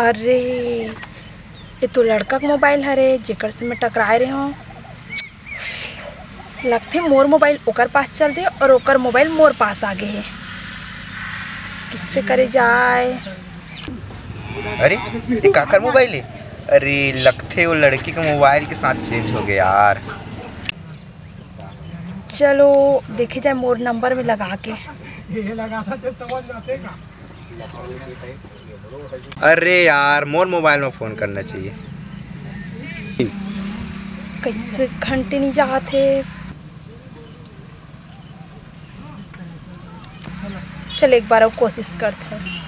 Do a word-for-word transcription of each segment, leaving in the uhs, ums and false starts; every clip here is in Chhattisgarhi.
अरे, ये तो लड़का के मोबाइल हरे, जेकर से मैं टकराए रहे हूँ। लगथे मोर मोबाइल ओकर पास चल दे और ओकर मोबाइल मोर पास आ गे हे। किससे करे जाए? अरे, ये काकर मोबाइल है? अरे, लगथे वो लड़की के मोबाइल के साथ चेंज हो गया यार। चलो देखे जाए मोर नंबर में लगा के। अरे यार, मोर मोबाइल में फोन करना चाहिए। कैसे घंटे नहीं जात हे। चल, एक बार और कोशिश करते हैं।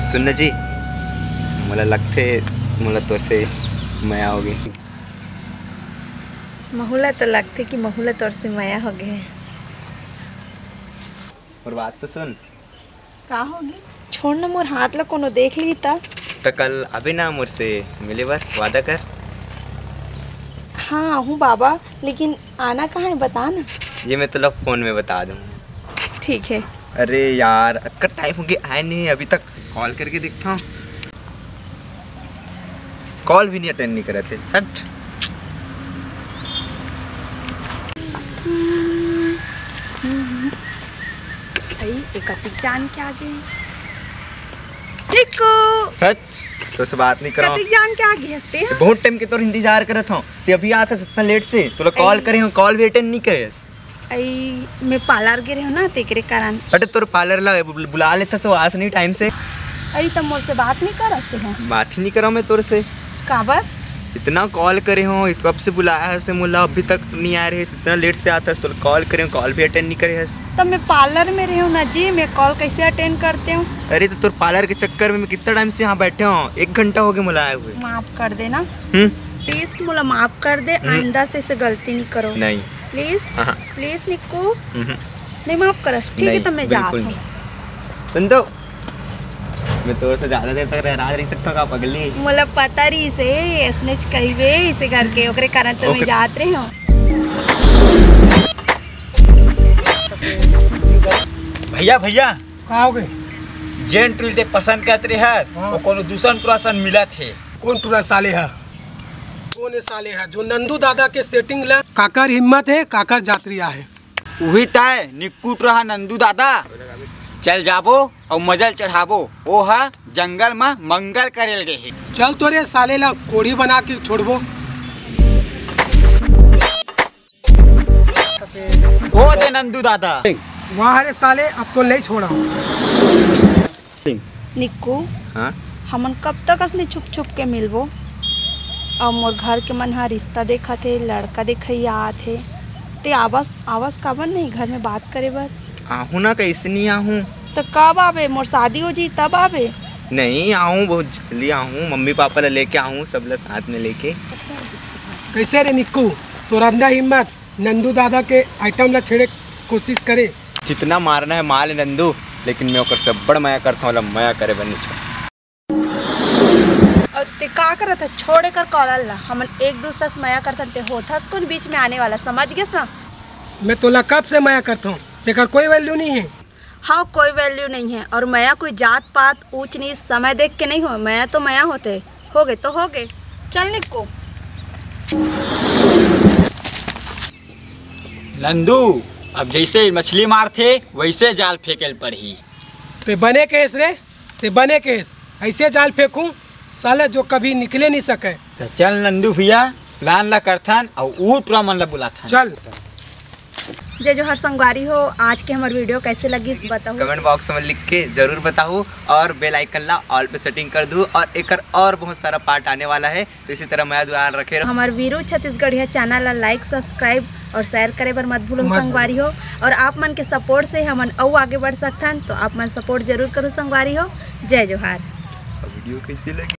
सुन न जी, मोला लगथे, मोला तोर से मया हो गे। महूला तो लगथे कि महूला तोर से मया हो गे। और बात तो सुन। का होगे? छोड़ ना, मोर हाथ ला कोनो देख ली त। त कल आबे ना मोर से मिले बर, वादा कर। हाँ, आहूँ बाबा, लेकिन आना कहाँ है, बता ना। ये मैं तुला फोन में बता दूँ। ठीक है। अरे यार, अतका टाइम हो गया, आए नहीं अभी तक। कॉल करके देखता हूँ। कॉल भी नहीं अटेंड नहीं करत हे, सच। भाई, एक कतिक जान के आ गए। निक्कू। हट, तो से बात नहीं करो। कतिक जान के आ गए हंसते हैं। बहुत टाइम के तोर इंतजार करत हूँ, ते अभी आत हस इतना लेट से, तोला कॉल करे हूँ, कॉल भी अटेंड नहीं करे हस। अई, मैं पार्लर गे रहे हूँ ना, तेकरे कारण। अरे, तोर पार्लर ला बुल-, बुला लेता सो आज नहीं टाइम से। अरे, तब मोर से बात नहीं कर सकते हैं। बात ही नहीं करा मैं तोर से। काबर? इतना कॉल करे हो, इत-, कब से बुलाया है उसने मोला, अभी तक नहीं आ रहे, इतना लेट से आता है, तो कॉल करे हो, कॉल भी अटेंड नहीं करे हस। तब मैं पार्लर में रहे हूँ ना जी, मैं कॉल कैसे अटेंड करते हूँ? अरे, तो तोर पार्लर के चक्कर में मैं कितना टाइम से यहाँ बैठे हूँ, एक घंटा हो गया मोला आए हुए। माफ कर देना। हम्म। प्लीज, मोला माफ कर दे, हम्म। आइंदा से ऐसे गलती नहीं करो। नहीं। प्लीज, हाँ, हाँ। प्लीज निक्कू, हम्म। नहीं माफ करस, ठीक है, नहीं, तो मैं जात बिल्कुल हूँ। नहीं। सुन तो, मैं तोर से ज्यादा देर तक नाराज रह सकता हूँ का पगली? मोला पता रही से, ऐसने च कहिबे, इसे करके, ओकरे कारण तो मैं ओके। जात रही हूँ। भैया, भैया। का हो गए? जेन टुरी ते पसंद करत रहे हस, हाँ। वो कोनो दूसर टुरा सन मिलत हे। कौन टुरा साले है? कौन है साले है जो नंदू दादा के सेटिंग ला? काकर हिम्मत है, काकर जातरी आहे? उही तय निक्कू टुरा हा नंदू दादा। चल जाबो अउ मजल चढ़ाबो। ओ हा जंगल म मंगल करेल गे हे। चल तोरे साले ला कोढ़ी बना के छोड़बो। ओ दे नंदू दादा। वाह रे साले, अब तो नहीं छोड़ा। निक्कू, हाँ? हमन कब तक असने छुप छुप के मिलबो? अब मोर घर के मन ह रिश्ता देखत हे, लड़का देखइया आत हे, ते आवस, आवस काबर नहीं घर में बात करे बर? आहूँ ना, कैसे नहीं आहूँ? तो कब आबे? मोर शादी हो जी तब आबे? नहीं, आहूँ, बहुत जल्दी आहूँ, मम्मी पापा ला लेके आहूँ, सब ला साथ में लेके। कैसे रे निक्कू, तोर अंदर हिम्मत? नंदू दादा के आइटम ला छेड़े कोशिश करे। जितना मारना है मार ले नंदू, लेकिन मैं ओकर से बड़ मया करता हूँ, ओला मया करे बर नहीं छोड़। अउ ते का करत हस? छोड़ एकर कॉलर ला। हमन एक दूसरा से मया करथन, ते होथस कोन बीच में आने वाला, समझ गेस ना? मैं तोला कब से मया करथों, तेकर कोई वैल्यू नहीं है। हाँ, कोई वैल्यू नहीं है। और मया कोई जात पात, ऊंच नीच, समय देख के नहीं हो। मया तो मया होथे, हो गे तो हो गे। चल निक्कू। नंदू, अब जैसे मछली मारथे, वैसे जाल फेंके ल पड़ही। ते बने केस रे, ते बने केस। ऐसे जाल फेंकूं, साले जो कभी निकले नहीं सके। तो चल नंदू भैया, प्लान ला करथन अउ ऊ टुरा मन ला बुलाथन। चल। जय जोहार संगवारी हो, आज के हमर वीडियो कैसे लगिस बताहू। कमेंट बॉक्स में लिख के जरूर बताहू और बेल आइकन ला ऑल पे सेटिंग कर दू और एकर और बहुत सारा पार्ट आने वाला है। तो इसी तरह मया दुलार रखे रहो। हमर वीरू छत्तीसगढ़िया चैनल ला लाइक, सब्सक्राइब और शेयर करे बर मत भूलू मत संगवारी हो। और आप मन के सपोर्ट से हमन अउ आगे बढ़ सकथन, तो आप मन सपोर्ट जरूर करू संगवारी हो। जय जोहार। वीडियो कैसे लगी?